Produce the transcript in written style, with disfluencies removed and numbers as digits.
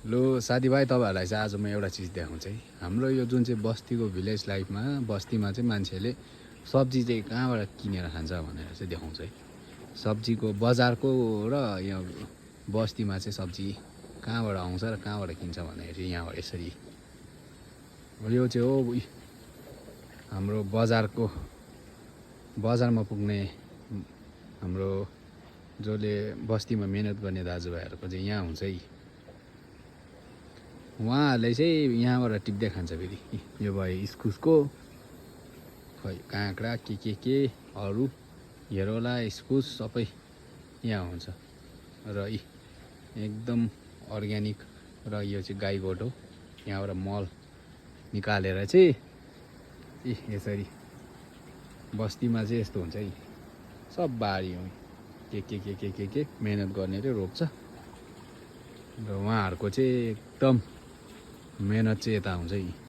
लो साथीभाइ तपाईँहरूलाई चाहिँ आज म एउटा चिज देखाउँछु है। हाम्रो यो जुन चाहिँ बस्तीको भिलेज लाइफमा बस्तीमा चाहिँ मान्छेले सब्जी चाहिँ कहाँबाट किनेर खान्छ भनेर चाहिँ देखाउँछ है। सब्जीको बजारको र यहाँ बस्तीमा चाहिँ सब्जी कहाँबाट आउँछ र कहाँबाट किन्छ भन्दाखेरि यहाँ यसरी यो चाहिँ हो हाम्रो बजारमा पुग्ने हाम्रो जसले बस्तीमा मेहनत गर्ने दाजुभाइहरूको चाहिँ यहाँ हुन्छ है। उहाँहरूले चाहिँ यहाँबाट टिप्दै खान्छ। फेरि यो भयो इस्कुसको खै काँक्रा के अरू हेरोला इस्कुस सबै यहाँ हुन्छ र एकदम अर्ग्यानिक र यो चाहिँ गाई गोठ हो। यहाँबाट मल निकालेर चाहिँ यसरी बस्तीमा चाहिँ यस्तो हुन्छ है। सब बारी हो के मेहनत गर्नेले रोप्छ र उहाँहरूको चाहिँ एकदम मेहनत चाहिँ यता हुन्छ है।